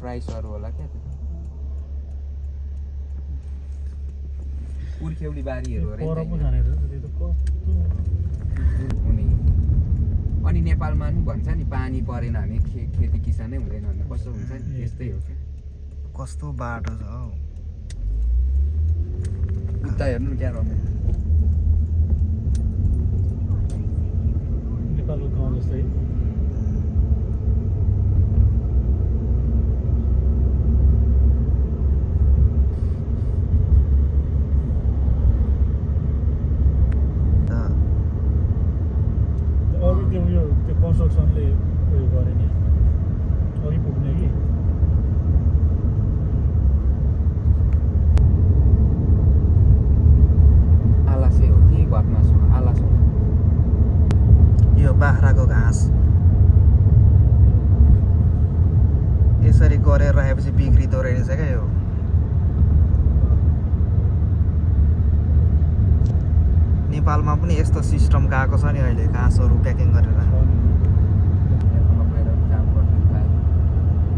फ्राइसहरू होला क्या त्यो पुर्खेउली बारीहरू हुने अनि नेपालमा नि भन्छ नि पानी परेन भने खेती किसानै हुँदैन भने कस्तो हुन्छ नि त्यस्तै हो क्या कस्तो बाटो छ हौ उता हेर्नु क्या रमेश नेपालको गाउँ जस्तै त्यो कन्स्ट्रक्सनले उयो गरे नि अघि पुग्ने कि आलासे हो कि घटनास हो आलास हो यो बाख्राको घाँस यसरी गरेर राखेपछि बिग्रिँदो रहेछ क्या यो नेपालमा पनि यस्तो सिस्टम गएको छ नि अहिले घाँसहरू प्याकिङ गरेर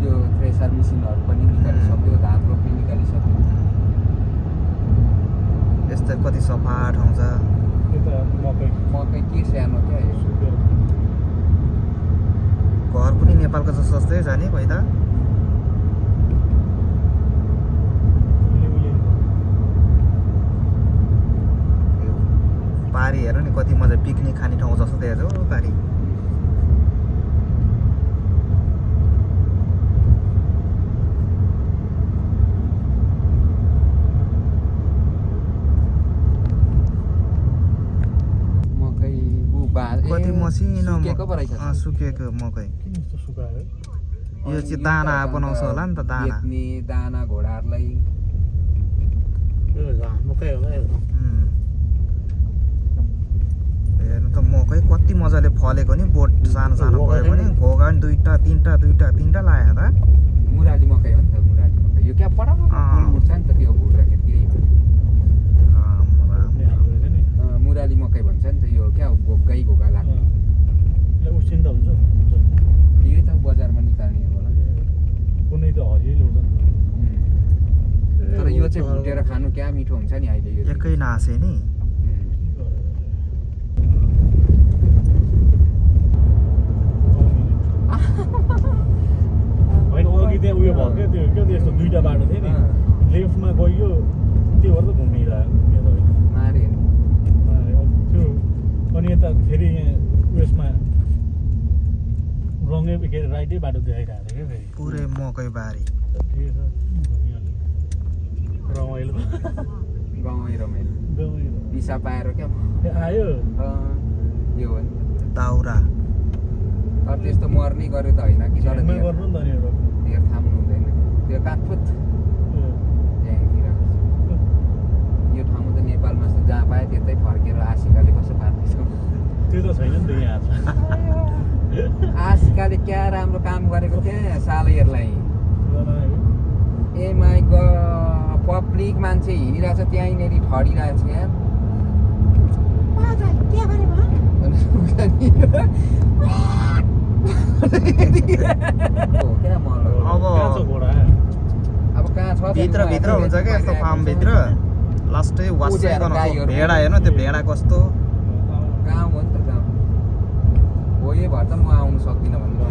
यो थ्रेसर मेसिनहरू पनि निकालिसक्यो धान रोप्ने निकालिसक्यो यस्तो कति सफा ठाउँ छ मकै के सानो क्या यो घर पनि नेपालको जस्तो जस्तै छ नि पहिला पारी हेर नि कति मजा पिकनिक खाने ठाउँ जस्तो देखेको छ पारी कति मसिनो सुकेको मकै यो चाहिँ दाना बनाउँछ होला नि त दाना घोडाहरूलाई हेर्नु त मकै कति मजाले फलेको नि बोट सानो सानो भयो भने घोगा पनि दुईटा तिनटा लाग्यो त मुराली मकै हो नि त मुराली मकै यो क्या पढाउनु उठ्छ नि त त्यो भुट्दाखेरि मुराली मकै भन्छ नि त यो क्या गाई घोगा लाग्ने उसिन त हुन्छ यही त बजारमा निकाल्ने होला कुनै त हरियो ल्याउँछ नि तर यो चाहिँ भुटेर खानु क्या मिठो हुन्छ नि अहिले यो एकै नासे नि होइन अघि त्यहाँ उयो भयो क्या त्यो क्या त्यस्तो दुईवटा बाटो थियो नि लेफ्टमा गइयो त्यो भएर त घुमिरहेको मारे त्यो अनि यता फेरि यहाँ उयसमा रङै के अरे राइटै बाटो देखाइरहेको थियो क्या फेरि पुरै मकै बारी रमाइलो गाउँमै रमाइलो दिशा पाएर क्या आयो यो हो नि दाउरा तर त्यस्तो मर्ने गऱ्यो त होइन कि तर गर्नु नि त नि धेर थाम्नु हुँदैन त्यो काठफुट त्यहाँतिर यो ठाउँमा त नेपालमा जस्तो जहाँ पायो त्यतै फर्केर आशिकाले कसो पार्दैछ त्यो त छैन नि त यहाँ आशिकाले क्या राम्रो काम गरेको क्या सालहरूलाई ए माइ गड पब्लिक मान्छे हिँडिरहेछ त्यहीँनिर ठडिरहेछ क्या अब कहाँ छ भित्र हुन्छ क्या यस्तो फार्मभित्र लास्टै वासै बनाउँछ भेडा हेर्नु त्यो भेडा कस्तो गाउँ हो नि त गाउँ हो यही भएर त म आउनु सक्दिनँ भन्नु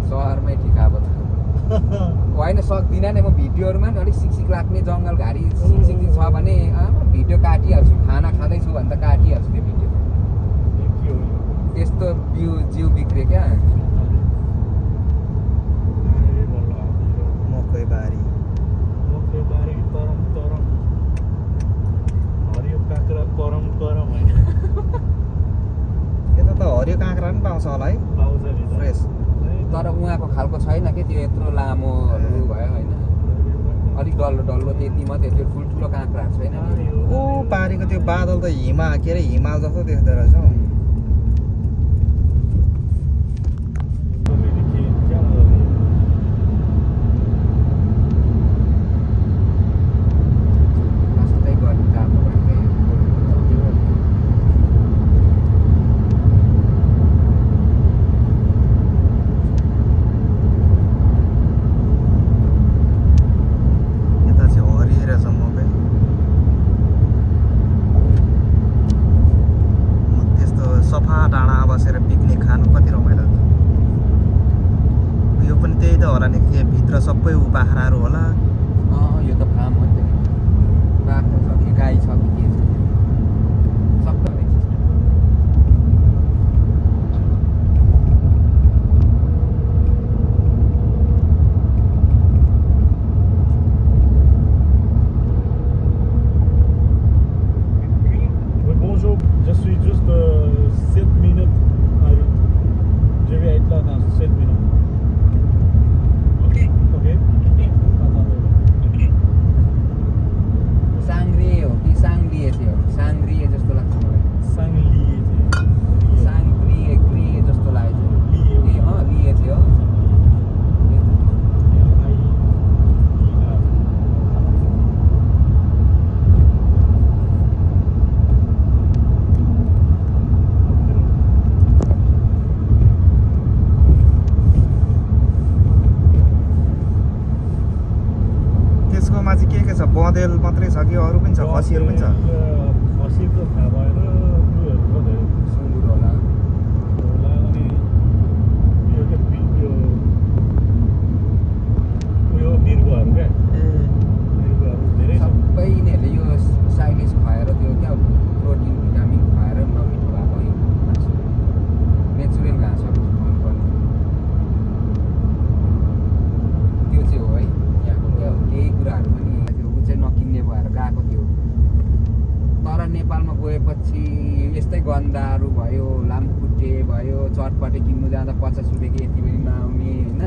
सहरमै ठिक अब त होइन सक्दिनँ नि म भिडियोहरूमा नि अलिक सिक लाग्ने जङ्गल घारी सिक छ भने भिडियो काटिहाल्छु खाना खाँदैछु भने त काटिहाल्छु त्यो भिडियो त्यस्तो जिउ बिग्रियो क्या मकै बारी हरियो काँक्रा परम होइन यता त हरियो काँक्रा पनि पाउँछ होला है पाउँछ नि फ्रेस तर उहाँको खालको छैन कि त्यो यत्रो लामोहरू भयो होइन अलिक डल्लो त्यति मात्रै त्यो ठुल्ठुलो काँक्राहरू छैन ओ पारीको त्यो बादल त के अरे हिमाल जस्तो देख्दो रहेछ हौ भित्र सबै ऊ बाख्राहरू होला यो त फार्म हो नि त बाख्रा छ कि गाई छ कि के छ सबै रहेछ Oui, bonjour, je suis juste 7 minutes à route. Je vais être là dans 7 minutes. Ok. Attendez. साङ्ग्रिए हो कि साङ्ग्रिए थियो साङ्ग्रिए जस्तो लाग्छ मलाई Sanglier. साङ्ग्रिए ग्रिए जस्तो लागेको थियो Lié. लिए थियो त्यसकोमा चाहिँ के छ बँदेल मात्रै छ कि अरू पनि छ खसीहरू पनि छ खसी त थाहा भएन उयोहरू छ धेरै सुँगुर होला होला अनि यो के उयो मृगहरू क्या ए मृगहरू धेरै छ सबै यिनीहरूले यो साइलेज खुवाएर त्यो क्या प्रोटिन भिटामिन खुवाएर नमिठो भएको यो घाँस नेचुरल घाँसहरू खुवाउनुपर्ने त्यो चाहिँ हो है यहाँको क्या हो केही कुराहरू पनि त्यो ऊ चाहिँ नकिन्ने भएर गएको थियो तर नेपालमा गएपछि यस्तै गन्दाहरू भयो लामखुट्टे भयो चटपटे किन्नु जाँदा 50 रुपियाँ कि यति पनि नआउने होइन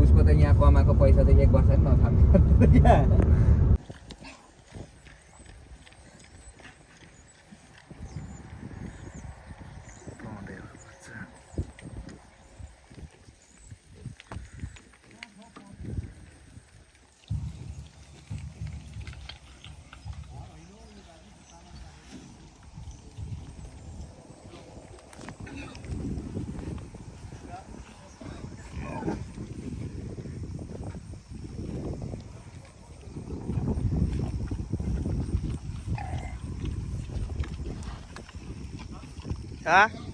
उसको त यहाँ कमाएको पैसा त 1 वर्ष पनि नथाल्ने बँदेल बच्चा हाँ